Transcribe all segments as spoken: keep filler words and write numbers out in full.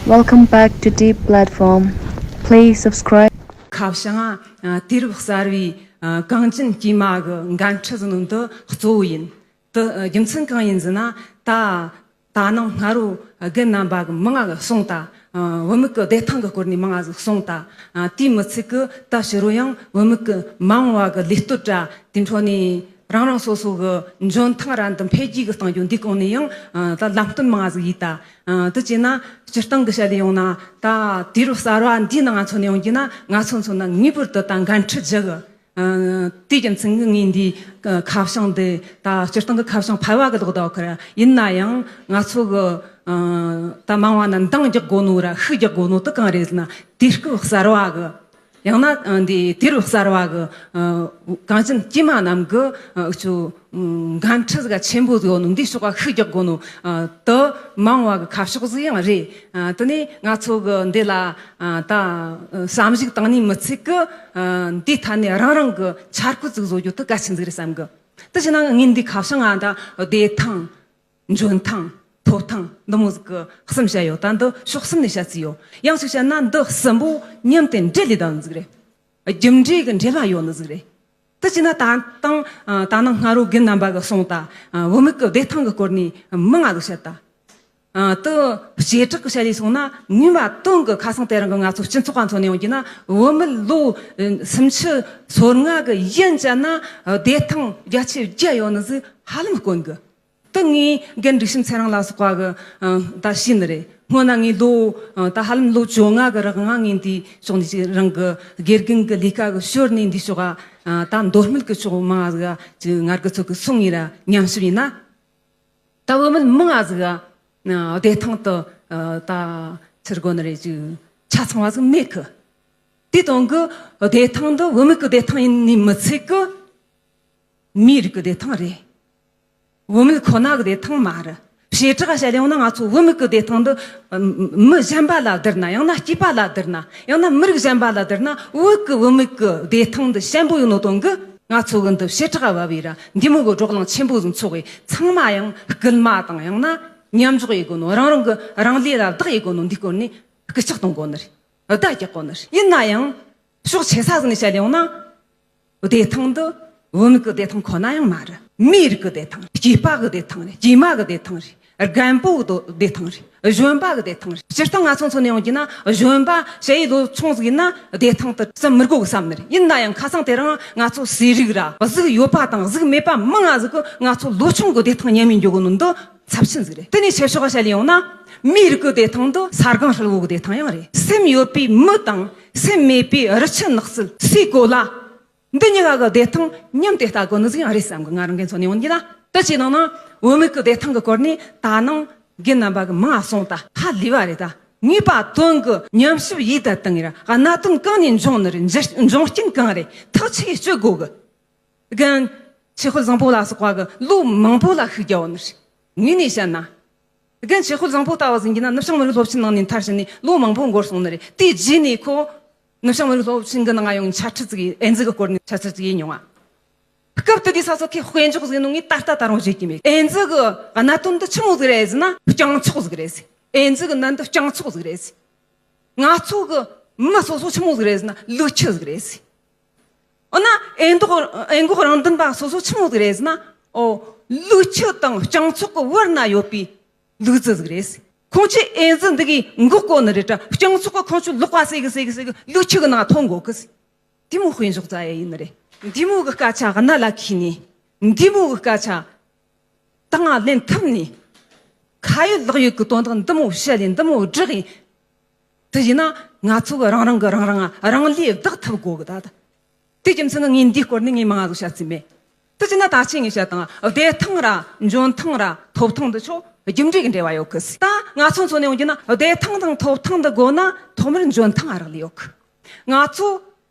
Welcome back to Deep Platform. Please subscribe. ཁ་བྱང་ང་དུས་རབས་གསར་བའི་གངས་ཅན་སྐྱེས་མ་གི་འགན་འཁྲི་ཟིན་ནོ་འདི་གཙོ་བོ་ཡིན། དེ་རྒྱུ་མཚན་གང་ཡིན་ཟེར་ན། ད་ད་ནངས་སྔ་རོ་རྒན་རྣམ་པ་གི་མང་ང་གི་གསུངས་ད། བུད་མེད་ཀྱི་བདེ་ཐང་གི་སྐོར་ནས་མང་ང་ཟིག་གསུངས་ད། དེའི་མི་ཚད་གི་ད་ཕྱི་རོ་ཡང་བུད་མེད་ཀྱི་མ་འོངས་བ་གི་ལས་གཏོད་ར་དེ་འཕྲོ་ནས། རང་རང་སོ་སོ་གི་འཇོན་ཐང་ར་འདི་འཕེལ་རྒྱས་གི་གཏང་རྒྱུ་འདི་གོང་ནས་ཡང་ད་ལམ་སྟོན་མང་ང་ཟིག་ཡིན་ད། དེ་བྱས་ན་སྤྱིར་བཏང་གི་བཤད་ལས་ཡོང་ན། ད་དུས་རབས་གསར་བ་འདིའི་ནང་ང་མཚོན་ནས་ཡོང་རྒྱུ་ན། ང་ཚོ་མཚོན་ན་ངེས་པར་དུ་ད་འགན་འཁྲི་ལྗི་གི། དེའི་རྒྱུ་མཚན་གི་ངས་འདི་ཁ་བྱང་འདི་ད་སྤྱིར་བཏང་གི་ཁ་བྱང་ཕལ་བ་གི་ལོག་ད་ཁར་ཡིན་ན་ཡང་། ང་ཚོ་གི་ད་མ་འོངས་བ་ན་འདང་རྒྱག་དགོས་ནོ་ར་ཤུགས་རྒྱག་དགོས་ནོ་དེ་གང་རེད་ཟེར་ན། དུས་སྐབས་གསར་བ་གི། ཡང་ན་འདི་དུས་རབས་གསར་བ་གི་གངས་ཅན་སྐྱེས་མ་རྣམས་ཀྱི་འུ་ཆོ་འགན་འཁྲི་ཟིག་ཆེན་པོ་ཟིག་ཡོད་ནོ། འདི་ཕྱོགས་ཀ་ཤུགས་རྒྱག་དགོས་ནོ་དེ་མ་འོངས་བ་གི་ཁ་ཕྱོགས་ཟིག་ཡང་རེད། དེ་ནས་ང་ཚོ་གི་འདི་ལ་ད་བསམ་གཞིག་བཏང་ནི་མི་ཚད་གི། འདིའི་ཐད་ནས་རང་རང་གི་འཆར་འགོད་ཟིག་བཟོ་རྒྱུ་དེ་གལ་ཆེན་ཟིག་རེད་བསམ་གི། དེ་བྱས་ན་ངས་འདི་ཁ་བྱང་ང་ད་བདེ་ཐང་། འཇོན་ཐང་། ཐོབ་ཐང་འདི་མོ་ཟིག་གི་གསུམ་བཤད་ཡོད། ད་འདི་ཕྱོགས་གསུམ་ནས་བཤད་རྩིས་ཡོད། ཡང་ཞིག་བཤད་ན་འདི་གསུམ་པོ་མཉམ་དུ་འབྲེལ་ལས་བསྡད་ནི་ཟིག་རེད། རྒྱུ་འབྲས་ཀྱི་འབྲེལ་བ་ཡོད་ནི་ཟིག་རེད། དེ་བྱས་ན་ད་དང་ད་ནངས་སྔ་རོ་རྒན་རྣམ་པ་གིས་གསུངས་ད། བུད་མེད་ཀྱི་བདེ་ཐང་གི་སྐོར་ནས་མང་ང་ཟིག་བཤད་ད། དེ་བྱེ་བྲག་གི་བཤད་ལས་སོང་ན། ངེས་པ་དོན་གི་ཁ་སང་དེ་རིང་གི་ང་ཚོ་སྤྱི་ཚོགས་ཀ་མཚོན་ནས་ཡོང་རྒྱུ་ན། བུད་མེད་ལོ་སུམ་ཅུ་སོ་ལྔ་གི་ཡན་ཆད་ན་བདེ་ཐང་བརྒྱ་ཆ་བརྒྱ་ཡོད་ནི་ཟིག་ཧ་ལམ་དཀོན་གི། དེ་ངས་རྒན་འབྲུག་ཆེན་ཚེ་རིང་ལ་སོགས་པ་གིས་ད་ཤེས་ནི་རེད། སྔོན་ན་ངས་ལོ་ད་ཧ་ལམ་ལོ་བཅོ་ལྔ་གི་རིང་ང་ངས་འདི་ཕྱོགས་འདི་ཅིག་རང་གི་དགེ་རྒན་གི་ལས་ཀ་གི་ཞོར་ནས་འདི་ཕྱོགས་ད་མདོ་སྨད་གི་ཕྱོགས་མང་ང་ཟིག་ཅིག་ང་རྒྱལ་ཚོ་གི་སོང་ངེ་ར་ཉམས་ཞིབ་ཡིན་ན། ད་བུད་མེད་མང་ང་ཟིག་བདེ་ཐང་དུ་ད་ཚུར་དགོས་ནི་རེད། ཅིག་ཆ་ཚང་བ་ཟིག་མེད་གི། དེ་དོན་གི་བདེ་ཐང་འདི་བུད་མེད་གི་བདེ་ཐང་ཡིན་ནི་མི་ཚད་གི། མིའི་རིགས་ཀྱི་བདེ་ཐང་རེད། བུད་མེད་ཁོ་ན་གི་བདེ་ཐང་མ་རེད། བྱེ་བྲག་བཤད་ཡོང་ན། ང་ཚོ་བུད་མེད་ཀྱི་བདེ་ཐང་འདི་མི་གཞན་པ་ལ་བསྡུར་ན། ཡང་ན་སྐྱེས་པ་ལ་བསྡུར་ན། ཡང་ན་མི་རིགས་གཞན་པ་ལ་བསྡུར་ན། བོད་ཀྱི་བུད་མེད་ཀྱི་བདེ་ཐང་འདི་ཞན་པོ་ཡོད་ནོ་དོན་གི། ང་ཚོ་གི་འདི་བྱེ་བྲག་བབས་པའི་ར་འདི་མོ་གི་བགྲོ་གླེང་ཆེན་པོ་ཟིག་འཚོགས་པས། ཚང་མ་ཡང་སྐུལ་མ་དང་། ཡང་ན་མཉམ་འཇོག་ཡེད་དགོས་ནོ། རང་རང་གི་རང་ལས་ལ་བདག་ཡེད་དགོས་ནོ་འདི་སྐོར་ནས་སྐུལ་ལྕག་གཏོང་དགོས་ནི་རེད། བརྡ་རྒྱག་དགོས་ནི་རེད། ཡིན་ན་ཡང་ཕྱོགས་ཆེ་ས་ཟིག་ནས་བཤད་ཡོང་ན། བདེ་ཐང་འདི་བུད་མེད་ཀྱི་བདེ་ཐང་ཁོ་ན་ཡང་མ་རེད། མིའི་རིགས་ཀྱི་བདེ་ཐང་རེད། སྐྱེས་པ་གི་བདེ་ཐང་རེད། སྐྱེས་མ་གི་བདེ་ཐང་རེད། རྒན་པོ་གི་བདེ་ཐང་རེད། གཞོན་པ་གི་བདེ་ཐང་རེད། སྤྱིར་བཏང་ང་ཚོ་མཚོན་ནས་ཡོང་རྒྱུ་ན། གཞོན་པ་ཞ་ཡི་ལོ་ཆུང་ཟིག་ཡིན་ན་བདེ་ཐང་དེ་བསམ་མི་དགོས་གི་བསམ་ནི་རེད། ཡིན་ན་ཡང་ཁ་སང་དེ་རིང་ང་ཚོ་ཟས་རིགས་ར་གཟུགས་ཡོད་པ་དང་གཟུགས་མེད་པ་མང་ང་ཟིག་གིས་ང་ཚོ་ལོ་ཆུང་གི་བདེ་ཐང་ཉམས་མི་འགྱོ་གི་ནོ་འདི་ཚབས་ཆེན་ཟིག་རེད། དེ་ནས་ཆེ་ཕྱོགས་བཤད་ལས་ཡོང་ན། མིའི་རིགས་ཀྱི་བདེ་ཐང་འདི་ས་སྒང་ཧྲིལ་བོ་གི་བདེ་ཐང་ཡང་རེད། སེམས་ཡོད་པའི་མི་དང་སེམས་མེད་པའི་རི་ཆུ་ནགས་ཚལ་སའི་གོ་ལ། འདི་གཉིས་ཀ་གི་བདེ་ཐང་མཉམ་དུ་ལྟ་དགོས་ནི་ཟིག་ཡང་རེད་བསམ་གི། ང་རང་གི་མཚོན་ནས་ཡོང་རྒྱུ་ན། དེ་བྱས་ནང་ན་བུད་མེད་ཀྱི་བདེ་ཐང་གི་སྐོར་ནས་ད་ནངས་རྒན་རྣམ་པ་གིས་མང་ང་གསུངས་ད། ཧ་ལས་པ་རེད་ད། ངེས་པ་དོན་གི་ཉམས་ཞིབ་ཡེད་ད་བཏང་ངེ་ར། གནད་དོན་གང་ནས་འབྱུང་ནི་རེད། འབྱུང་རྐྱེན་གང་རེད། ཐག་ཆོད་གཅོད་དགོས་གི། རྒན་ཆོས་དཔལ་བཟང་པོ་ལ་སོགས་པ་གིས་ལོ་མང་པོ་ལ་ཤུགས་རྒྱབ་ཡོད་ནི་རེད། ངོས་ནས་བཤད་ན། རྒན་ཆོས་དཔལ་བཟང་པོ་ལྟ་བུ་ཟིག་ཡིན་རྒྱུ་ན། ནུབ་བྱང་མི་རིགས་སློབ་ཆེན་ནང་ནས་མཐར་ཕྱིན་ནས་ལོ་མང་པོ་འགོར་སོང་ནི་རེད། དེའི་རྗེས་ནས་ཁོ་ནུབ་བྱང་མི་རིགས་སློབ་ཆེན་གི་ནང་ང་ཡོང་འཆད་ཁྲིད་ཟིག་ཡེད། ཨེ་ཛི་གི་སྐོར་ནས་འཆད་ཁྲིད་ཟིག་ཡེད་མྱོང་ང་། སྐབས་དེ་དུས་ས་སོ་ཁོས་དཔེ་འཇོག་ཟིག་ནོ་ངས་ད་ལྟ་ད་རུང་བརྗེད་ཀྱི་མེད། ཨེ་ཛི་གི་གནད་དོན་འདི་ཆི་མོ་ཟིག་རེད་ཟེར་ན། རྐྱང་ཕྱོགས་ཟིག་རེད་ཟེར། ཨེ་ཛི་གི་ནད་འདི་རྐྱང་ཕྱོགས་ཟིག་རེད་ཟེར། ང་ཚོ་གི་མི་སོ་སོ་ཆི་མོ་ཟིག་རེད་ཟེར་ན། ལུག་ཁྱུ་ཟིག་རེད་ཟེར། འོ་ན་ཨེ་འདོག་ཨེ་འགོག་རང་བདུན་པ་སོ་སོ་ཆི་མོ་ཟིག་རེད་ཟེར་ན། ཨོ། ལུག་ཁྱུ་དང་རྐྱང་ཕྱོགས་གི་བར་ན་ཡོད་པའི་ལུག་རྫི་ཟིག་རེད་ཟེར། ཁོང་ཚོས་ཨེ་ཛི་འདི་གི་འགོག་དགོས་ནི་རེད་དྲ། རྐྱང་ཕྱོགས་གི་ཁོང་ཚོའི་ལག་པ་ཟེ་གི་ཟེ་གི་ཟེ་གི་ལུག་ཁྱུ་གི་ནང་ཐོན་དགོས་གི་ཟེར། འདི་མོ་དཔེ་འཇོག་རྩ་ཡ་ཡིན་ནི་རེད། འདི་མོ་གི་སྐད་ཆ་གནད་ལ་འཁེལ་ནས། འདི་མོ་གི་སྐད་ཆ་དང་ལེན་ཐུབ་ནས། ཁ་ཡོད་ལག་ཡོད་ཀྱི་དོན་དག་འདི་མོ་བཤད་ལས་འདི་མོ་བསྒྲགས་ཡིན། དེ་ཡིན་ན་ང་ཚོ་གི་རང་རང་གི་རང་རང་རང་ལས་བདག་ཐུབ་དགོས་གི། ད་དེ་རྒྱུ་མཚན་གི་ངས་འདིའི་སྐོར་ནས་ངས་མང་ང་ཟིག་བཤད་རྩིས་མེད། དེ་བྱས་ན་ད་ཅི་ངས་བཤད་དང་། བདེ་ཐང་ར་འཇོན་ཐང་ར་ཐོབ་ཐང་འདི་ཆོ་རྒྱུ་འབྲས་ཀྱི་འབྲེལ་བ་ཡོད་གི། ད་ང་ཚོ་མཚོན་ནས་ཡོང་རྒྱུ་ན། བདེ་ཐང་དང་ཐོབ་ཐང་འདི་དགོས་ན་ཐོག་མར་འཇོན་ཐང་ང་རག་ལས་ཡོད་གི། ང་ཚོ།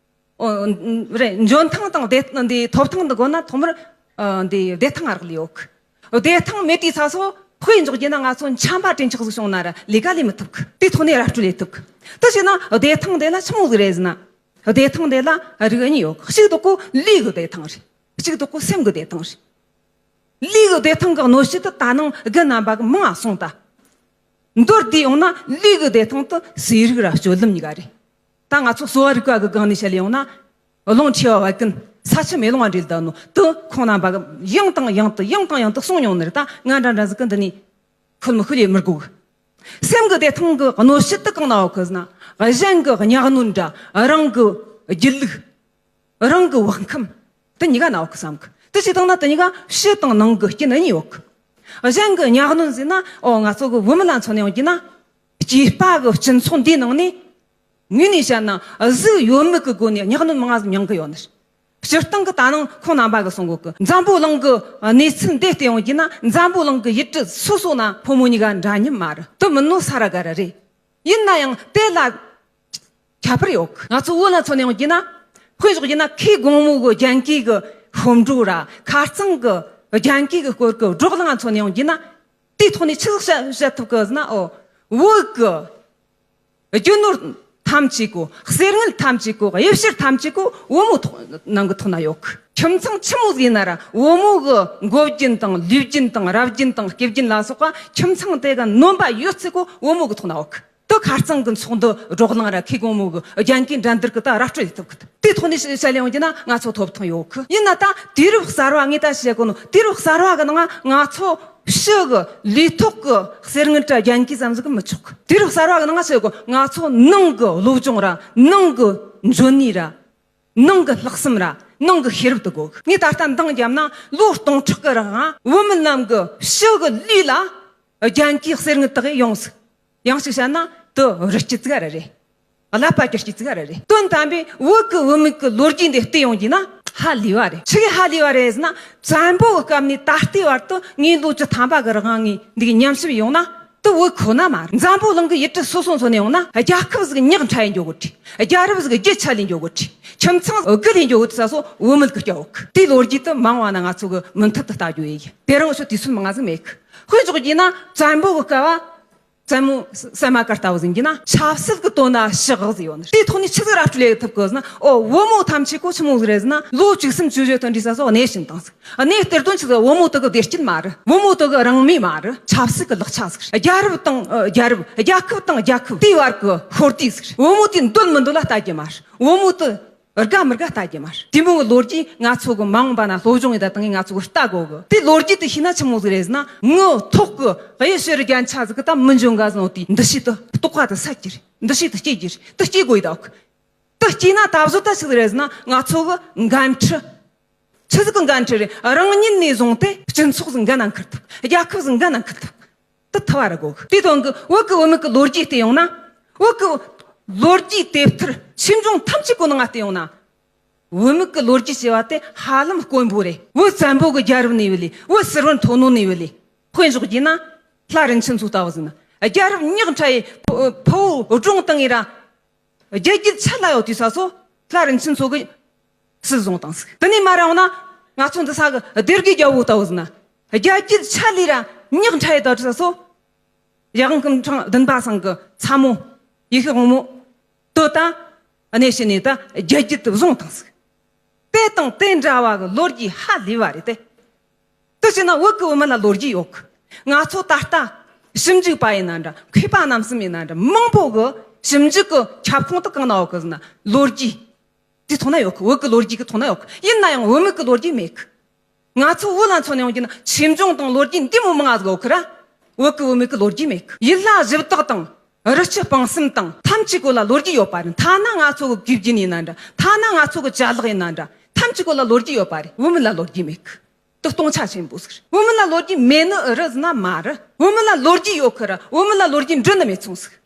ཨོ། རེད། འཇོན་ཐང་དང་བདེ་འདི་ཐོབ་ཐང་འདི་དགོས་ན་ཐོག་མར། ཨ། འདི་བདེ་ཐང་ང་རག་ལས་ཡོད་གི། བདེ་ཐང་མེད་དུས་ས་སོ་དཔེ་འཇོག་རྒྱུ་ན། ང་ཚོ་འཁྱམ་པ་གྲོས་འཆག་ཟིག་བྱུང་ན་ར་ལས་ཀ་ལས་མི་ཐུབ་གི། དེ་ཐོག་ནས་ར་སྤྲོད་ལས་ཐུབ་གི། དེ་བྱས་ན་བདེ་ཐང་འདི་ལ་ཆི་མོ་ཟིག་རེད་ཟེར་ན། བདེ་ཐང་འདི་ལ་རིགས་གཉིས་ཡོད་གི། གཅིག་དག་གོ་ལུས་གི་བདེ་ཐང་རེད། གཅིག་དག་གོ་སེམས་གི་བདེ་ཐང་རེད། ལུས་གི་བདེ་ཐང་གི་གནོད་བྱེད་དེ་ད་ནངས་རྒན་རྣམ་པ་གིས་མང་ང་གསུངས་ད། མདོར་བསྡུས་ཡོང་ན་ལུས་ཀྱི་བདེ་ཐང་དེ་ཟས་རིགས་ར་སྤྱོད་ལམ་གཉིས་ཀ་རེད། ད་ང་ཚོ་གསོ་བ་རིག་པ་གི་སྒང་ནས་བཤད་ཡོང་ན། རླུང་མཁྲིས་པ་བད་ཀན་ས་ཆུ་མེ་རླུང་བ་འདྲེས་བསྡད་ནོ་དེ་ཁོང་རྣམ་པ་གིས་ཡང་དང་ཡང་དུ་ཡང་དང་ཡང་དུ་གསུངས་མྱོང་ནི་རེད། ད་ང་འདྲ་འདྲ་ཟིག་གིས་འདི་ནས་ཁུལ་མི་ཁུལ་ཡེད་མི་དགོས་གི། སེམས་ཀྱི་བདེ་ཐང་གི་གནོད་བྱེད་དེ་གང་ན་ཡོད་གི་ཟེར་ན། གཞན་གྱི་གཉའ་གནོན་འདྲ་རང་གི་སྒྱིད་ལུག་རང་གི་བག་འཁུམས། དེ་གཉིས་ཀ་ན་ཡོད་གི་བསམ་གི། དེ་བྱས་བཏང་ན་དེ་གཉིས་ཀ་ཕྱི་དང་ནང་གི་རྐྱེན་གཉིས་ཡོད་གི། གཞན་གྱི་གཉའ་གནོན་ཟེར་ན། ཨོ་ང་ཚོ་གི་བུད་མེད་ལ་མཚོན་ནས་ཡོང་རྒྱུ་ན། སྐྱེས་པ་གི་སྤྱི་ཚོགས་འདིའི་ནང་ནས། ངོས་ནས་བཤད་ན་གཟུགས་ཡོད་མེད་ཀྱི་སྒོ་ནས་གཉའ་གནོན་མང་ང་ཟིག་མྱངས་གི་ཡོད་ནི། སྤྱིར་བཏང་གི་ད་ནང་ཁོང་རྣམ་པ་གིས་གསུང་གོ་གི། འཛམ་བུ་གླིང་གི་གནས་ཚུལ་འདི་བལྟས་ཡོང་རྒྱུ་ན། འཛམ་བུ་གླིང་གི་ཡུལ་གྲུ་སོ་སོ་ན་ཕོ་མོ་གཉིས་ཀ་འདྲ་མཉམ་མ་རེད། དེ་མིན་ནོ་ས་ར་ག་ར་རེད། ཡིན་ན་ཡང་དེ་ལ་ཁྱད་པར་ཡོད་གི། ང་ཚོ་བོད་ལ་མཚོན་ནས་ཡོང་རྒྱུ་ན། དཔེ་འཇོག་རྒྱུ་ན་ཁོའི་དགོང་མོ་གི་རྒྱན་གོས་གི་ཤོམ་འགྲོ་ར། ཁ་རྩང་གི་རྒྱན་གོས་གི་སྐོར་གི་བགྲོ་གླེང་ང་མཚོན་ནས་ཡོང་རྒྱུ་ན། དེའི་ཐོག་ནས་ཆི་ཟིག་བཤད་བཤད་ཐུབ་གི་ཟེར་ན། ཨོ། བོད་གི་རྒྱུ་ནོར་ཐམས་ཅད་གོ། གསེར་དངུལ་ཐམས་ཅད་གོ། གཡུ་བྱུར་ཐམས་ཅད་གོ། བུ་མོ་ཐོག་ནང་གི་ཐོག་ན་ཡོད་གི། ཁྱིམ་ཚང་ཆི་མོ་ཟིག་ཡིན་ན་ར། བུ་མོ་གི་འགོ་རྒྱན་དང་ལུས་རྒྱན་དང་རབ་རྒྱན་དང་སྐེ་རྒྱན་ལ་སོགས་པ་ཁྱིམ་ཚང་དེ་གི་ནོམ་པ་ཡོད་ཚད་གོ་བུ་མོ་གི་ཐོག་ན་ཡོད་གི། དེ་ཁ་རྩང་གི་ཚོགས་འདུ་བགྲོ་གླེང་ར། ཁོའི་དགོང་མོ་གི་རྒྱན་གོས་འགྲན་བསྡུར་གི་ད་ར་སྤྲོད་ཐུབ་གི། དེའི་ཐོག་ནས་བཤད་ལས་ཡོང་རྒྱུ་ན་ང་ཚོ་ཐོབ་ཐང་ཡོད་གི། ཡིན་ན་ད་དུས་རབས་གསར་བ་ངས་ད་བཤད་གོ་ནོ། དུས་རབས་གསར་བ་གི་ནང་ང་ཚོ་ཕྱི་གི་ལུས་ཐོག་གི་གསེར་དངུལ་དྲ་རྒྱན་གོས་ཙམ་ཟིག་གིས་མི་ཆོག་གི། དུས་རབས་གསར་བ་གི་ནང་ང་བཤད་གོ། ང་ཚོ་ནང་གི་སློབ་སྦྱོང་ར། ནང་གི་འཇོན་ནུས་ར། ནང་གི་ལྷག་བསམ་ར། ནང་གི་ཤེས་རབ་དེ་དགོས་གི། ངས་ད་ལྟ་འདང་བརྒྱབ་ན་ལོ་སྟོང་ཕྲག་གི་རིང་ང་བུད་མེད་རྣམས་གི་ཕྱི་གི་ལུས་ལ་རྒྱན་གོས་གསེར་དངུལ་དག་ཡོང་ཟིག། ཡང་ཞིག་བཤད་ན་དེ་རི་སྐྱེས་ཙིག་ར་རེད། ཀླད་པ་གི་སྐྱེས་ཙིག་ར་རེད། དོན་དམ་པའི་བོད་ཀྱི་བུད་མེད་ཀྱི་ལོ་རྒྱུས་འདི་བལྟས་ཡོང་རྒྱུ་ན་ཧ་ལས་པ་རེད། ཆི་གི་ཧ་ལས་པ་རེད་ཟེར་ན། བཙན་པོ་གི་སྐབས་ནས་ད་ལྟའི་བར་དུ་ངས་ལོ་བཅུ་ཐམ་པ་གི་རིང་ངས་འདི་གི་ཉམས་ཞིབ་ཡོང་ན། དེ་བོད་ཁོ་ན་མ་རེད། འཛམ་བུ་གླིང་གི་ཡུལ་གྲུ་སོ་སོ་མཚོན་ནས་ཡོང་ན། རྒྱལ་ཁབ་ཟིག་ཉག་ཕྲ་ཡི་འགྱོ་གི་རེད། རྒྱལ་རབས་ཟིག་རྒྱུ་ཆད་ལས་འགྱོ་གི་རེད། ཁྱིམ་ཚང་དགུ་ལས་འགྱོ་གི་རེད་ཟེར་སོ་བུད་མེད་ཀྱིས་སྐྱོ་གི། དེའི་ལོ་རྒྱུས་དེ་མང་བ་ན་ང་ཚོ་གི་མུ་མཐུད་དུ་ལྟ་རྒྱུ་ཡིན། དེ་རིང་ང་ཚོ་དུས་ཚོད་མང་ང་ཟིག་མེད་གི། དཔེ་འཇོག་རྒྱུ་ན་བཙན་པོ་གི་སྐབས་བ། བཙན་མོ་ས་མ་ཀར་ལྟ་བུ་ཟིག་ཡིན་རྒྱུ་ན། ཆབ་སྲིད་ཀྱི་དོན་ན་ཞི་གི་ཟིག་ཡོད་ནི། དེའི་ཐོག་ནས་ཆི་ཟིག་ར་སྤྲོད་ལས་ཐུབ་གི་ཟེར་ན། ཨོ་བུ་མོ་ཐམས་ཅད་གོ་ཆི་མོ་ཟིག་རེད་ཟེར་ན། ལོ་བཅུ་གསུམ་བཅུ་བཞི་དང་འདྲིས་ས་སོ་གནས་བྱིན་བཏང་ཟིག། གནས་སྟེར་དོན་ཆི་ཟིག། བུ་མོ་དེ་གི་བདེ་སྐྱིད་མ་རེད། བུ་མོ་དེ་གི་རང་མོས་མ་རེད། ཆབ་སྲིད་ཀྱི་ལག་ཆ་ཟིག་རེད། རྒྱལ་རབས་དང་ཨ་རྒྱལ་རབས། རྒྱལ་ཁབ་དང་རྒྱལ་ཁབ་དེའི་བར་གྱི་ཤོར་དུས་ཟིག་རེད། བུ་མོ་དེ་འདོད་མི་འདོད་ལ་ལྟ་རྒྱུ་མ་རེད། བུ་མོ་དེ་དགའ་མི་དགའ་ལྟ་རྒྱུ་མ་རེད། དེ་མོ་གི་ལོ་རྒྱུས་ང་ཚོ་གི་མ་འོངས་པ་ན་སློབ་སྦྱོང་ཡེད་ད་དང་ངས་ང་ཚོ་གི་ལྟ་དགོས་གི། དེ་ལོ་རྒྱུས་དེ་ཤེས་ན་ཆི་མོ་ཟིག་རེད་ཟེར་ན། ངའི་ཐོག་གི་གཡུ་བྱུ་རུ་རྒྱན་ཆ་ཟིག་གི་ད་མི་འཇོན་ག་ཟིག་ནོ་དེ་འདུ་ཤེས་དེ་རྟོགས་པ་དེ་སད་རྒྱུ་རེད། འདུ་ཤེས་དེ་སྐྱེ་རྒྱུ་རེད། དེ་སྐྱེ་དགོས་ཡེད་ད་གི། དེ་སྐྱེས་ན་ད་གཟོད་ད་ཆི་ཟིག་རེད་ཟེར་ན། ང་ཚོ་གི་འགན་འཁྲི། ཆི་ཟིག་གི་འགན་འཁྲི་རེད། རང་ཉིད་ནས་བཟུང་སྟེ་སྤྱི་ཚོགས་ཟིག་འགན་ན་འཁུར་ཐུབ། རྒྱལ་ཁབ་ཟིག་འགན་ན་འཁུར་ཐུབ། དེ་ཐུབ་པ་ར་དགོས་གི། དེའི་དོན་གི་བོད་གི་བུད་མེད་གི་ལོ་རྒྱུས་བལྟས་ཡོང་ན། བོད་གི་ལོ་རྒྱུས་དེབ་ཐེར་ཆོས་འབྱུང་ཐམས་ཅད་གོ་ནང་ང་བལྟས་ཡོང་ན། བུད་མེད་གི་ལོ་རྒྱུས་ཅེས་པ་དེ་ཧ་ལམ་དཀོན་པོ་རེད། བོད་བཙན་པོ་གི་རྒྱལ་རབས་ནས་བུད་ལས། བོད་སིལ་བུར་མཐོ་ནོ་ནས་བུད་ལས། དཔེ་འཇོག་རྒྱུ་ན། ལྷ་རིན་ཆེན་མཚོ་ལྟ་བུ་ཟིག་ན། རྒྱལ་རབས་ཉག་ཕྲ་ཡི་ཕུ་བོ་སྒྲུང་བཏང་ངེ་ར། རྒྱལ་རྒྱུད་ཆད་ལ་ཡོད་དུས་ས་སོ། ལྷ་རིན་ཆེན་མཚོ་གིས་སྲིད་བཟུང་བཏང་ཟིག། དེ་ནས་མར་ཡོང་ན་ང་ཚོ་འདི་ས་གི་སྡེ་དགེ་རྒྱལ་པོ་ལྟ་བུ་ཟིག་ན། རྒྱལ་རྒྱུད་ཆད་ལས་ར་ཉག་ཕྲ་ཡི་ད་དུས་ས་སོ། ཡ་ཝང་སྐུ་ཕྲེང་བདུན་པ་ཚང་གི་ཚ་མོ། ཡེ་ཤེས་དབང་མོ། དེ་ད་གནས་བྱས་ནས་ད་རྒྱལ་རྒྱུད་དེ་བཟུང་བཏང་ཟིག། དེ་དང་དེ་འདྲ་བ་གི་ལོ་རྒྱུས་ཧ་ལས་པ་རེད་དེ། དེ་བྱས་ན་བོད་ཀྱི་བུད་མེད་ལ་ལོ་རྒྱུས་ཡོད་གི། ང་ཚོ་ད་ལྟ་ཞིབ་འཇུག་པ་ཡིན་ན་འདྲ། མཁས་པ་རྣམ་གསུམ་ཡིན་ན་འདྲ། མང་པོ་གི་ཞིབ་འཇུག་གི་ཁྱབ་ཁོངས་དེ་གང་ན་ཡོད་གི་ཟེར་ན། ལོ་རྒྱུས་དེ་ཐོག་ན་ཡོད་གི། བོད་ཀྱི་ལོ་རྒྱུས་ཀྱི་ཐོག་ན་ཡོད་གི། ཡིན་ན་ཡང་བུད་མེད་ཀྱི་ལོ་རྒྱུས་མེད་གི། ང་ཚོ་བོད་ལ་མཚོན་ནས་ཡོང་རྒྱུ་ན་ཆོས་འབྱུང་དང་ལོ་རྒྱུས་འདི་མོ་མང་ང་ཟིག་ཡོད་གི་ར། བོད་ཀྱི་བུད་མེད་ཀྱི་ལོ་རྒྱུས་མེད་གི། ཡུལ་ལྷ་གཞི་བདག་དང་། རི་སྐྱེས་སྤང་གསུམ་དང་། ཐམས་ཅད་གོ་ལ་ལོ་རྒྱུས་ཡོད་པ་རེད། ཐ་ན་ང་ཚོ་གི་གོས་རྒྱན་ཡིན་ན་འདྲ། ཐ་ན་ང་ཚོ་གི་ཅ་ལག་ཡིན་ན་འདྲ། ཐམས་ཅད་གོ་ལ་ལོ་རྒྱུས་ཡོད་པ་རེད། བུད་མེད་ལ་ལོ་རྒྱུས་མེད་གི། དེ་སྟོང་ཆ་ཆེན་པོ་ཟིག་རེད། བུད་མེད་ལ་ལོ་རྒྱུས་མེད་ནི་ཨེ་རེད་ཟེར་ན་མ་རེད། བུད་མེད་ལ་ལོ་རྒྱུས་ཡོད་གི་ར། བུད་མེད་ལ་ལོ་རྒྱུས་འབྲི་ནི་མེད་སོང་ཟིག།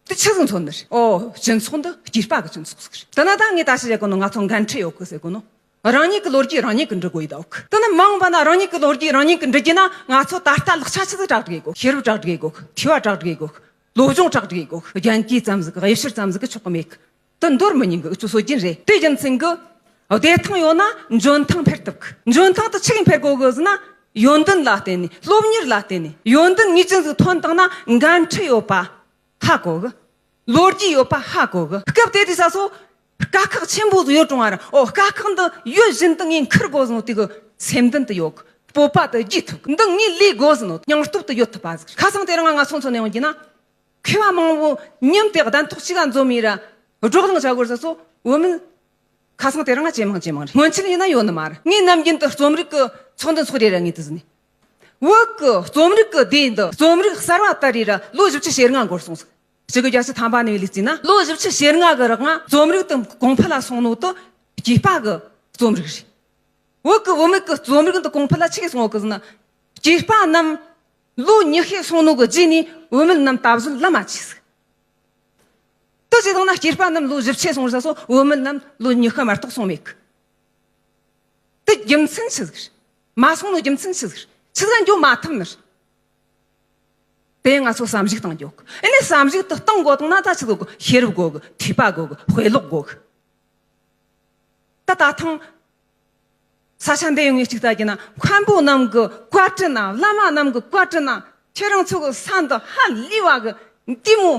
དེ་ཆི་ཟིག་མཚོན་ནི་རེད། ཨོ། སྤྱི་ཚོགས་འདི་སྐྱེས་པ་གི་སྤྱི་ཚོགས་ཟིག་རེད། དེ་ན་ད་ངས་ད་ཞིག་བཤད་གོ་ནོ། ང་ཚོ་འགན་འཁྲི་ཡོད་གི་ཟེར་གོ་ནོ། རང་ཉིད་ཀྱི་ལོ་རྒྱུས་རང་ཉིད་ཀྱིས་འབྲི་དགོས་ཡེ་ད་ཡོད་གི། དེ་ན་མ་འོངས་པ་ན་རང་ཉིད་ཀྱི་ལོ་རྒྱུས་རང་ཉིད་ཀྱིས་འབྲི་རྒྱུ་ན། ང་ཚོ་ད་ལྟ་ལག་ཆ་ཆི་ཟིག་གྲ་སྒྲིག་ཡེ་དགོས། ཤེས་རབ་གྲ་སྒྲིག་ཡེ་དགོས། མཁས་པ་གྲ་སྒྲིག་ཡེ་དགོས། སློབ་སྦྱོང་གྲ་སྒྲིག་ཡེ་དགོས། རྒྱན་གོས་ཙམ་ཟིག་གི་གཡུ་བྱུར་ཙམ་ཟིག་གིས་ཆོག་གི་མེད་གི། དེ་འདོར་མི་ཉན་གི། འུ་ཚོ་སྲོལ་རྒྱུན་རེད། དེ་རྒྱུ་མཚན་གི། བདེ་ཐང་ཡོད་ན་འཇོན་ཐང་འཕེལ་ཐུབ་གི། འཇོན་ཐང་དེ་ཆི་གིས་འཕེལ་དགོས་གི་ཟེར་ན། ཡོན་ཏན་ལ་བརྟེན་ནས། སློབ་གཉེར་ལ་བརྟེན་ནས། ཡོན་ཏན་ངེས་ཅན་ཟིག་ཐོན་བཏང་ན་འགན་འཁྲི་ཡོད་པ་ཧ་གོ་གི། ལོ་རྒྱུས་ཡོད་པ་ཧ་གོ་གི། སྐབས་དེ་དུས་ས་སོ། དཀའ་ཁག་ཆེན་པོ་ཟིག་ཡོད་རུང་བ་ར། ཨོ། དཀའ་ཁག་འདི་ཡོད་བཞིན་དུ་ངས་འཁུར་དགོས་ཟེར་ནོ་དེ་གི་སེམས་ལྡན་དེ་ཡོད་གི། སྤོབས་པ་དེ་རྒྱས་ཐུབ་གི། འདི་ངས་ལས་དགོས་ཟིན་ནོ། སྙིང་སྟོབས་དེ་ཡོད་ཐུབ་པ་ཟིག་ཁ་སང་དེ་རིང་ང་ཚོ་མཚོན་ནས་ཡོང་རྒྱུ་ན། མཁས་པ་མང་བོ་མཉམ་དུ་གདན་ཐོག་གཅིག་ག་འཛོམས་ཡིན་ར། བགྲོ་གླེང་བྱ་དགོས་ས་སོ་བོད་མི་ཁ་སང་དེ་རིང་ང་ཇེ་མང་ཇེ་མང་རེད། སྔོན་ཆད་ཡིན་ན་ཡོད་ནི་མ་རེད། ངས་ནམ་རྒྱུན་དུ་རྩོམ་རིག་གི་ཚོགས་འདུ་འཚོགས་རེ་ར་ངས་དེ་ཟིན་ནས། བོད་གི་རྩོམ་རིག་གི་སྡེ་འདི་རྩོམ་རིག་གསར་བ་ལྟར་རེ་ར་ལོ་བཞི་བཅུ་ཞེ་ལྔ་འགོར་སོང་ཟིག་གཅིག་དགུ་བརྒྱད་ཅུ་ཐམ་པ་ནས་ལུས་རྩིས་ན་ལོ་བཞི་བཅུ་ཞེ་ལྔ་གི་རིང་ང་རྩོམ་རིག་དེ་གོང་འཕེལ་ལ་སོང་ནོ་དེ་སྐྱེས་པ་གི་རྩོམ་རིག་རེད། བོད་ཀྱི་བུད་མེད་ཀྱི་རྩོམ་རིག་འདི་གོང་འཕེལ་ལ་ཆི་གེ་སོང་བ་གི་ཟེར་ན། སྐྱེས་པ་རྣམས་ལོ་ཉི་ཤུ་སོང་ནོ་གི་རྗེས་ནས་བུད་མེད་རྣམས་ད་གཟོད་ལམ་མ་ཆས་ཟིག་དེ་བྱས་བཏང་ན་སྐྱེས་པ་རྣམས་ལོ་བཞི་བཅུ་སོང་ས་སོ་བུད་མེད་རྣམས་ལོ་ཉི་ཤུ་མ་གཏོགས་སོང་མེད་གི། དེ་རྒྱུ་མཚན་ཆི་ཟིག་རེད། མ་སོང་ནོ་རྒྱུ་མཚན་ཆི་ཟིག་རེད། ཆི་ཟིག་འགྱོ་མ་ཐུབ་ནི་རེད། དེ་ང་ཚོ་བསམ་གཞིག་བཏང་རྒྱུ་ཡོད་གི། ཨེ་ནས་བསམ་གཞིག་དེ་གཏོང་དགོས་བཏང་ན་ད་ཆི་དགོས་གི། ཤེས་རབ་དགོས་གི། ཐོས་པ་དགོས་གི། དཔེ་ཀློག་དགོས་གི། ད་ད་ཐེངས་ས་ཆ་འདི་ཡོང་ངེས་གཅིག་ལྟ་རྒྱུ་ན། མཁན་པོ་རྣམས་ཀྱི་བཀའ་དྲིན་ན། བླ་མ་རྣམས་ཀྱི་བཀའ་དྲིན་ན། ཁྱེད་རང་ཚོ་གི་ས་འདི་ཧ་ལས་པ་གི་འདི་མོ་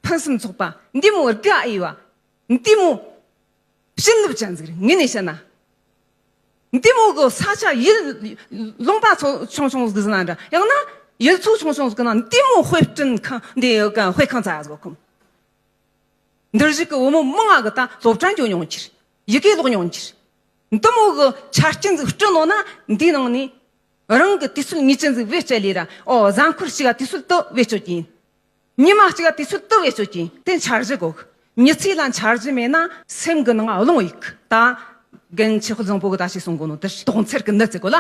ཕུན་སུམ་ཚོགས་པ། འདི་མོ་དགའ་འོས་པ། འདི་མོ་བྱིན་རླབས་ཅན་ཟིག་རེད། ངས་ནས་བཤད་ན། འདི་མོ་གི་ས་ཆ་ཡུལ་ལུང་པ་ཚོ་ཆུང་ཆུང་ཟིག་ཟེར་ན་འདྲ། ཡང་ན་ཡུལ་ཚོ་ཆུང་ཆུང་ཟིག་ན་འདི་མོ་དཔེ་སྐྲུན་ཁང་འདི་ཡོད་ག། དཔེ་ཁང་ཙག་ཟིག་གོ་ཁུམ། འདིར་བཞུགས་ཀྱི་བུ་མོ་མང་ང་གི་ད་སློབ་གྲྭ་འགྱོ་མྱོང་གི་རེད། ཡི་གེ་ཀློག་མྱོང་གི་རེད། འདི་མོ་གི་ཆ་རྐྱེན་ཟིག་བསྐྲུན་ནོ་ན་འདིའི་ནང་ནས་རང་གི་དུས་ཚོད་ངེས་ཅན་ཟིག་བེད་སྤྱད་ལས་ར། ཨོ། གཟའ་འཁོར་གཅིག་ག་དུས་ཚོད་དུ་བེད་སྤྱོད་ཀྱིན། ཉི་མ་གཅིག་ག་དུས་ཚོད་དུ་བེད་སྤྱོད་ཀྱིན། དེ་འཆར་གཞི་དགོས། མྱི་ཚེ་ལ་འཆར་གཞི་མེད་ན་སེམས་ཀྱི་ནང་རླུང་ཡིག་ད། རྒན་ཆོས་དཔལ་བཟང་པོ་གི་ད་ཅི་གསུང་གོ་ནོ་དེ་དོགས་འཚེར་གྱི་ནད་ཟེར་གོ་ལ།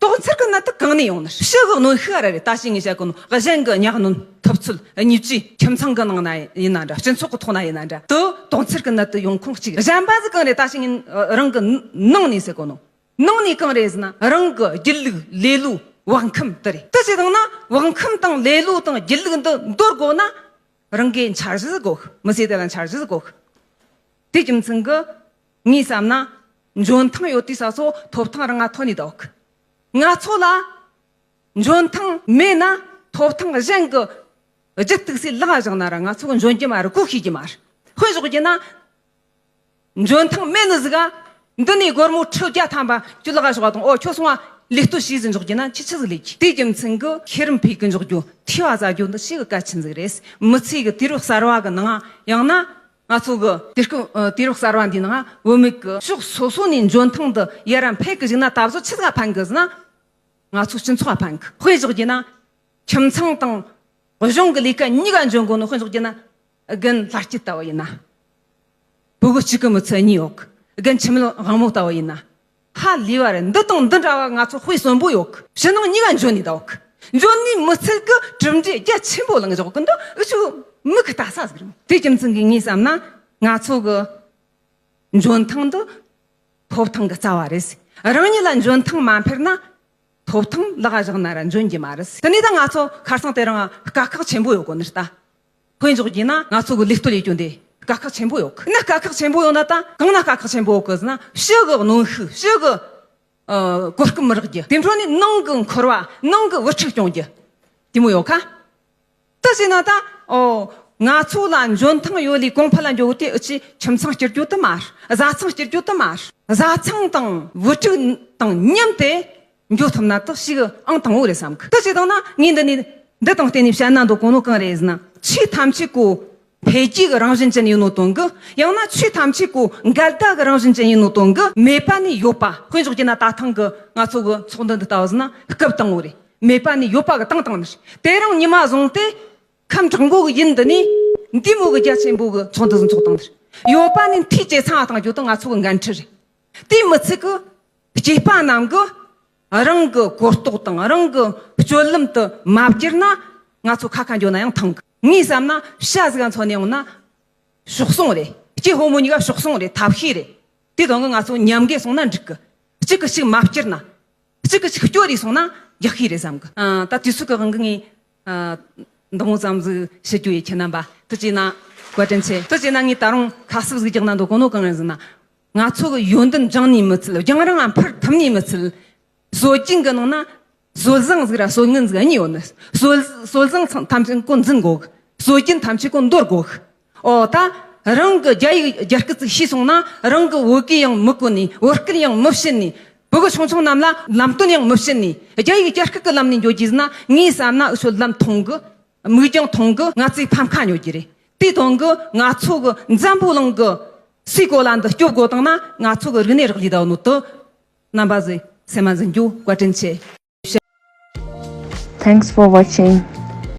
དོགས་འཚེར་གྱི་ནད་དེ་གང་ནས་ཡོང་ནི། ཕྱི་གི་གནོན་ཤུགས་ར་རེད། ད་ཅི་ངས་བཤད་གོ་ནོ་གཞན་གྱི་ཉག་གནོན་ཐུབ་ཚོད་གཉིས་ཀྱིས་ཁྱིམ་ཚང་གི་ནང་ན་ཡིན་ན་འདྲ། སྤྱི་ཚོགས་ཀྱི་ཐོག་ན་ཡིན་ན་འདྲ། དེ་དོགས་འཚེར་གྱི་ནད་དེ་ཡོང་ཁུངས་གཅིག་གཞན་པ་ཟིག་གང་རེད། ད་ཅི་ངས་རང་གི་ནང་ནས་ཟེར་གོ་ནོ། ནང་ནས་གང་རེད་ཟེར་ན། རང་གི་སྒྱིད་ལུག་ལེ་ལོ་བག་འཁུམས་དེ་རེད། དེ་བྱས་བཏང་ན་བག་འཁུམས་དང་ལེ་ལོ་དང་སྒྱིད་ལུག་འདི་འདོར་དགོས་ན། རང་གི་འཆར་གཞི་ཟིག་དགོས། མི་ཚེ་དེ་ལ་འཆར་གཞི་ཟིག་དགོས། དེ་རྒྱུ་མཚན་གྱིས་ངས་བསམ་ན། འཇོན་ཐང་ཡོད་དུས་ས་སོ་ཐོབ་ཐང་རང་ང་ཐོན་ནས་འདུག་ང་ཚོ་ལ་འཇོན་ཐང་མེད་ན་ཐོབ་ཐང་གཞན་གྱི་རྒྱུ་གཏུགས་སའི་ལག་བཞག་ན་ར་ང་ཚོ་གི་འཇོན་རྒྱུ་མ་རེད། གོ་ཤེས་རྒྱུ་མ་རེད། དཔེ་བཞག་རྒྱུ་ན། འཇོན་ཐང་མེད་ནི་ཟིག་ག་འདི་ནས་སྒོར་མོ་ཁྲི་བརྒྱ་ཐམ་པ་ཁྱོད་ལག་ག་ཞོག་དང་། ཨོ། ཁྱོད་སོང་ང་ལས་གཏོད་བྱས་ཟིན་འཇོག་རྒྱུ་ན་ཁྱི་ཆི་ཟིག་ལས་རྒྱུ། དེ་རྒྱུ་མཚན་གྱིས་ཤེས་རིམ་འཕེལ་གི་འཇོག་རྒྱུ། ཐོས་པ་ཟ་རྒྱུ་འདི་ཞེ་གི་གལ་ཆེན་ཟིག་རེད། མི་ཚེ་གི་དུས་རབས་གསར་བ་གི་ནང་། ཡང་ན་ང་ཚོ་གི་དུས་སྐབས་དུས་རབས་གསར་བ་འདིའི་ནང་བུད་མེད་ཀྱི་ཕྱོགས་སོ་སོ་ནས་འཇོན་ཐང་འདི་ཡར་ར་འཕེལ་གི་བཅུག་ན་ད་གཟོད་ཆི་ཟིག་ཕན་གི་ཟེར་ན། ང་ཚོ་སྤྱི་ཚོགས་ཕན་གི། དཔེ་བཞག་རྒྱུ་ན། ཁྱིམ་ཚང་དང་གཞུང་གི་ལས་ཀ་གཉིས་ཀ་འཇོན་དགོས་ནོ། དཔེ་བཞག་རྒྱུ་ན། རྒན་ལྷ་སྐྱིད་ལྟ་བུ་ཡིན་ན། ཕྲུ་གུ་གཅིག་གི་མི་ཚད་གཉིས་ཡོད་གི། རྒན་འཆི་མེད་དབང་མོ་ལྟ་བུ་ཡིན་ན། ཧ་ལས་པ་རེད། འདི་དང་འདི་འདྲ་བ་ང་ཚོ་དཔེ་གསོན་པོ་ཡོད་གི། ཕྱི་ནང་གཉིས་ཀ་འཇོན་ནི་ལྟ་བུ་གི། འཇོན་ནི་མི་ཚད་གི་གྲུབ་འབྲས་རྒྱ་ཆེན་པོ་བླངས་བཞག་གི། འདི་འུ་ཆོ་མི་གི་ལྟ་ས་ཟིག་རེད། དེ་རྒྱུ་མཚན་གྱིས་ངས་བསམ་ན། ང་ཚོ་གི་འཇོན་ཐང་འདི་ཐོབ་ཐང་གི་རྩ་བ་རེད། རང་ཉིད་ལ་འཇོན་ཐང་མ་འཕེལ་ན། ཐོབ་ཐང་ལག་བཞག་ན་ར་འཇོན་གྱི་མ་རེད། དེ་ནས་ད་ང་ཚོ་ཁ་སང་དེ་རིང་དཀའ་ཁག་ཆེན་པོ་ཡོད་གོ་ནི་ད། དཔེ་འཇོག་རྒྱུ་ན་ང་ཚོ་གི་ལས་གཏོད་ལས་རྒྱུ་འདི་དཀའ་ཁག་ཆེན་པོ་ཡོད་གི། ན་དཀའ་ཁག་ཆེན་པོ་ཡོད་ན་ད་གང་ན་དཀའ་ཁག་ཆེན་པོ་ཡོད་གི་ཟེར་ན། ཕྱི་གི་གནོན་ཤུགས། ཕྱི་གི་ཨ་གོ་སྐབས་མི་རག་རྒྱུ། དེ་འཕྲོ་ནས་ནང་གི་འཁོར་བ། ནང་གི་བུ་ཕྲུག་སྐྱོང་རྒྱུ། དེ་མོ་ཡོད་ཁ། ད་བྱས་ན་ད། ཨོ། ང་ཚོ་ལ་འཇོན་ཐང་ཡོད་ལས་གོང་འཕེལ་ལ་འགྱོ་དེ་འུ་ཆོས་ཁྱིམ་ཚང་སྐྱུར་རྒྱུ་དེ་མ་རེད། བཟའ་ཚང་སྐྱུར་རྒྱུ་དེ་མ་རེད། བཟའ་ཚང་དང་བུ་ཕྲུག་དང་མཉམ་དུ་འགྱོ་ཐུབ་ན་དེ་ཞེ་གི་ཨང་དང་པོ་རེད་བསམ་གི། དེ་བྱས་བཏང་ན་ངས་འདི་ནས་འདི་དང་བརྟེན་ནས་བཤད་ན་འདོད་གོ་ནོ་གང་རེད་ཟེར་ན། ཆོས་ཐམས་ཅད་ཀོ་འཕེལ་རྒྱས་ཀྱི་རང་བཞིན་ཅན་ཡིན་ནོ་དོན་གི། ཡང་ན་ཆོས་ཐམས་ཅད་ཀོ་འགལ་ཟླ་གི་རང་བཞིན་ཅན་ཡིན་ནོ་དོན་གི། མེད་པ་ནས་ཡོད་པ། དཔེ་འཇོག་རྒྱུ་ན་ད་ཐེངས་གི་ང་ཚོ་གི་ཚོགས་འདུ་འདི་ལྟ་བུ་ཟེར་ན་སྐབས་དང་པོ་རེད། མེད་པ་ནས་ཡོད་པ་གི་བཏང་བཏང་ནི་རེད། དེ་རིང་ཉི་མ་བཟུང་སྟེ། ཁམས་དྲང་པོ་གི་ཡུལ་འདི་ནས་འདི་མོ་གི་རྒྱ་ཆེན་པོ་གི་ཚོགས་འདུ་ཟིག་འཚོགས་བཏང་ནི་རེད། ཡོད་པ་ནས་མཐའི་ཇེ་ཚ་བ་བཏང་རྒྱུ་དེ་ང་ཚོ་གི་འགན་འཁྲི་རེད། དེ་མི་ཚད་གི། སྐྱེས་པ་རྣམས་ཀྱིས་རང་གི་གོ་རྟོགས་དང་རང་གི་སྤྱོད་ལམ་དེ་མ་བསྒྱུར་ན། ང་ཚོ་ཁ་ཁ་འགྱོ་ན་ཡང་ཐང་གི། ངས་བསམ་ན་བྱ་ཟིག་ག་མཚོན་ནས་ཡོང་ན། གཤོག་ཟུང་རེད། སྐྱེས་ཕོ་མོ་གཉིས་ཀ་གཤོག་ཟུང་རེད། ཐབས་ཤེས་རེད། དེ་དོན་གི་ང་ཚོ་མཉམ་འགས་སོང་ན་འགྲིག་གི། གཅིག་གིས་གཅིག་མ་བསྐྱུར་ན། གཅིག་གིས་གཅིག་སྐྱོར་རེ་སོང་ན་ཡག་ཤོས་རེད་བསམ་གི། ཨ། ད་དུས་ཚོད་ཀྱི་དབང་གིས་ངས། ཨ། འདི་མོ་ཙམ་ཟིག་བཤད་རྒྱུ་ཡིན། ཁྱེད་རྣམ་པ་ཐུགས་རྗེ་གནང་། བཀའ་དྲིན་ཆེ། ཐུགས་རྗེ་གནང་། ངས་ད་རུང་ཁ་གསབ་ཟིག་རྒྱག་ན་འདོད་གོ་ནོ་གང་རེད་ཟེར་ན། ང་ཚོ་གི་ཡོན་ཏན་སྦྱང་ནས་མི་ཚད། རྒྱང་རིང་ང་འཕུར་ཐུབ་ནས་མི་ཚད། སྲོལ་རྒྱུན་གི་ནང་ན་སྲོལ་བཟང་ཟིག་ར་སྲོལ་ངན་ཟིག་གཉིས་ཡོད་ནི། སྲོལ་སྲོལ་བཟང་ཚང་ཐམས་ཅད་ཀོ་འཛིན་དགོས་གི། སྲོལ་རྒྱུན་ཐམས་ཅད་ཀོ་འདོར་དགོས་གི། ཨོ། ད་རང་གི་རྒྱ་ཡིག་རྒྱ་སྐད་ཅིག་ཤེས་སོང་ན་རང་གི་བོད་སྐད་ཡང་མི་གོ་ནས། བོད་སྐད་ཡང་མི་བཤད་ནས། བོད་གི་ཆུང་ཆུང་རྣམས་ལ་ལམ་སྟོན་ཡང་མི་བྱེད་ནས་རྒྱ་ཡིག་རྒྱ་སྐད་ཀྱི་ལམ་ནས་འགྱོ་རྒྱུ་ཟེར་ན། ངས་བསམ་ན་འུ་ཆོ་ལམ་ཐུང་གི་མིག་རྒྱང་ཐུང་གི་ང་ཚོའི་ཕམ་ཁ་ཉོ་རྒྱུ་རེད། དེའི་དོན་གི་ང་ཚོ་གི་འཛམ་བུ་གླིང་གི་སའི་གོ་ལ་འདི་སྐྱོབ་དགོས་བཏང་ན། ང་ཚོ་གི་རིག་གནས་རག་ལས་ད་ནོ་དུ། རྣམ་པ་ཚོས་སེམས་མ་འཛིན་རྒྱུ། བཀའ་དྲིན་ཆེ། Thanks for watching.